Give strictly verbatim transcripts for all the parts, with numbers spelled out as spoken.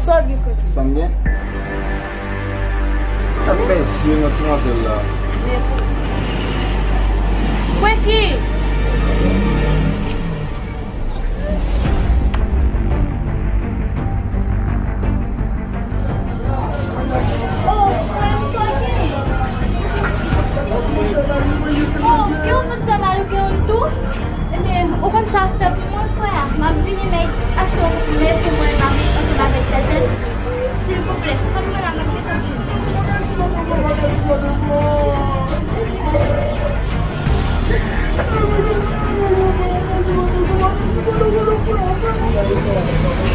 Sa w gen, Franky? Sa m gen? Sa k fè je nan twa zèl la? Franky! Oh, frè m, sa w gen? Oh, gen yon lòt fè mal ou gen yon tou? Ebyen, ou konn sa w ap fè pou mwen, frè a? M ap vini, men achte yon koup men pou mwen, m ap ansanm avèk Tètèl. Silvouplè, tann mwen la, m ap gentan vini.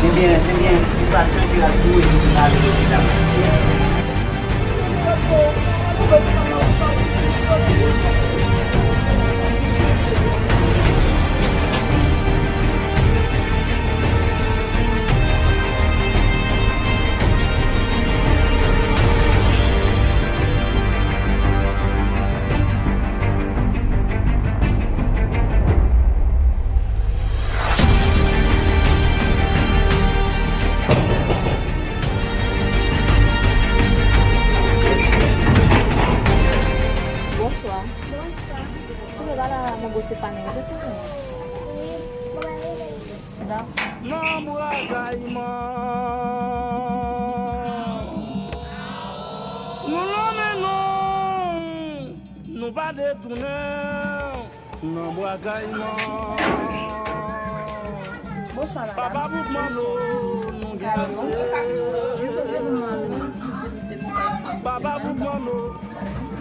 Ebyen, ebyen, li pa chanje la sou ou, li ale depi la. Bonswa. Bonswa. Silvouplè, ba la Mongo se pa nèg la, silvouplè. Wi, mwen pa vle. Nan bra Kayman. Nou lonmen non, nou pa detounen. Nan bra Kayman. Bonswa, madanm. Papa Boukman, nou gen ase. Papa Boukman,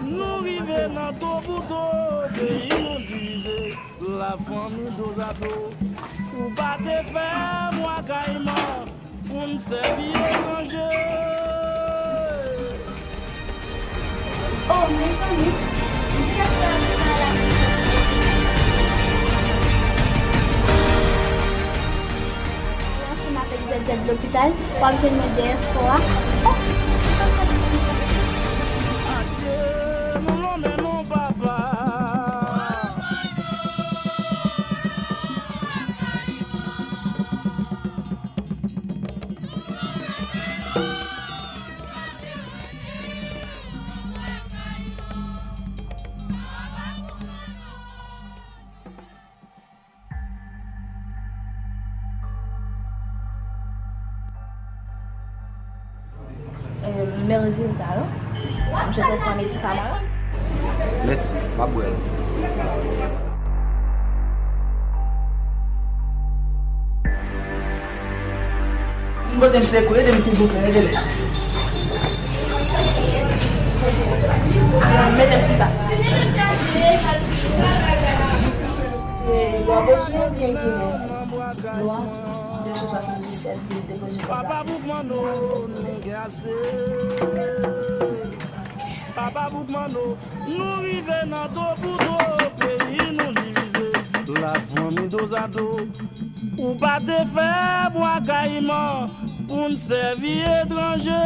nou rive nan to pou to, peyi nou divize. Lafanmi dozado, ou pa te fè mwa Kayman pou n sèvi etranje. Oh, mezanmi, m te fè yon travay la. Ansanm avèk Zèdèd Lopital, w ap jwenn mwen dèyè fò a. Oh! Adye, nou lonmen non, papa. Eh, men rezilta yo. Misye te pran medikaman yo. Mèsi, m ap bwè l. Kote m se kou, ede m silvouplè, ede m. Mete m chita. E, lwa bezwen oubyen ginen? Lwa, de san swasanndisèt, li te bezwen. Papa Boukman, nou gen ase. Papa Boukman, nou rive nan to pou to, peyi nou divize. Lafanmi dozado, ou pa te fè bwa kayiman pou n sèvi etranje.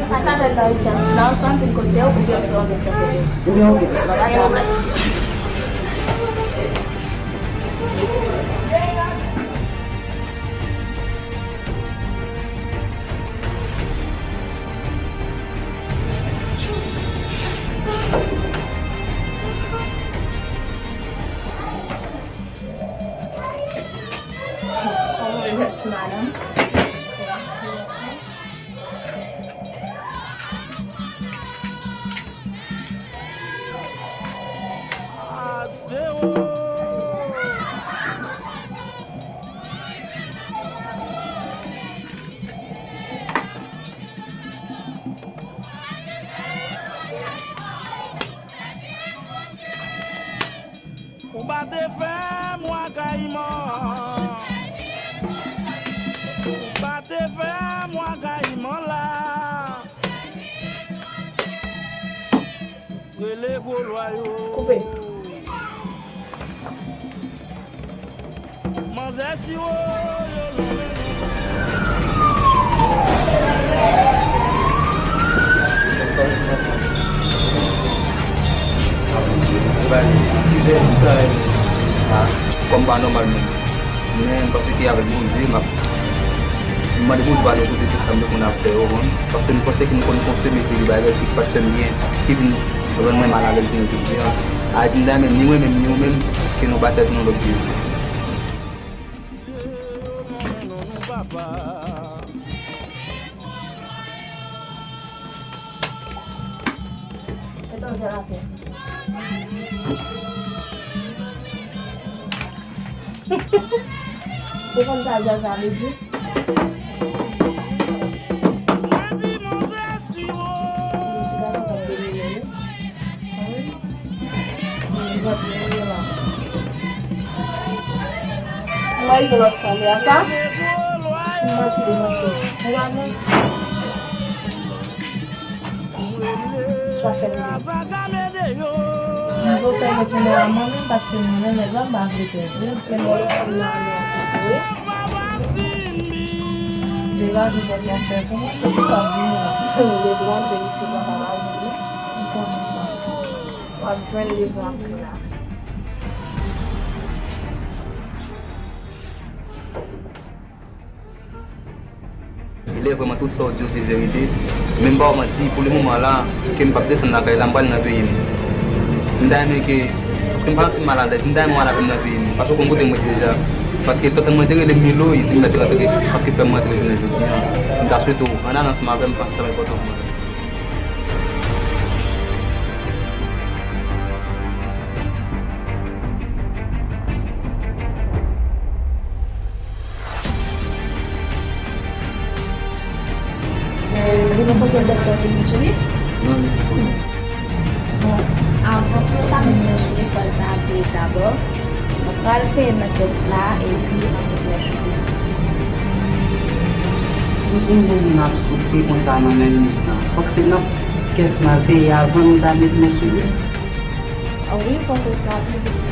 Atravè Marijans la, ou sou anpil kote, oubyen ou fè yon lòt kote. Oubyen, oke, paske pa gen pwoblèm. Kòman w ye, ti madanm? Ou pa te fè mwa kayiman. Ou pa te fè mwa kayiman la. Rele gwo lwa yo. Koupe. Manzè siwo yo lonmen. Kòm pa nòmal menm. Men m panse ke avèk Bondye, m ap, m mande Bondye padon pou tout sa m te konn ap fè yo, ou konprann? Paske m panse ke m konn konsome de bagay ki pa t fè m byen, ki vin rann mwen malalèz jounen jodi a. Ayiti, m ta renmen ni mwen menm, ni ou menm, ke nou ba tèt nou lòd Jezi. Etan zèl atè. Ou konn sa zèl sa vle di? Ti gason k ap domine nou. Mwen gen lòt fanmi a sa. Si m manti, demanti m. Ou pa manti. Swa fè m vle. M vle fè l kounye a mwen menm, paske mwen menm nèg la m pa vle pèdi l. Fè m vle fanmi a mwen. Wi. Degaje pòt la fè pou mwen, se pou sa m vini la. Ou gen dwa antre isit, papa pa vini. M konnen sa. W ap jwenn li pou antre la. E lè vrèman tout sa w di yo se verite, men m ba w manti, pou le moman la, ke m p ap desann lakay la, m prale nan peyi m. M ta renmen ke, paske m pa santi m malalèz, m ta renmen w al avè m nan peyi m, paske w konn kote m rete deja. Paske tonton mwen te rele m Milo, li di m mèt rantre, paske fè m rantre jounen jodi a. M ta swete w ann al ansanm avè m, paske sa enpòtan pou mwen. Ou gen yon pòtfèy dòktè ki vin sou li? Non, li pa konnen. Bon, avan pou sa menm nan jounen, fò l ta peye dabò. Mwen pral peye nan kès la, epi ann met mèch ou. Pou yon moun ap soufri konsa nan men minis lan, fòk se nan kès mwen al peye avan nou ta met men sou li. A wi, fò se sa tou.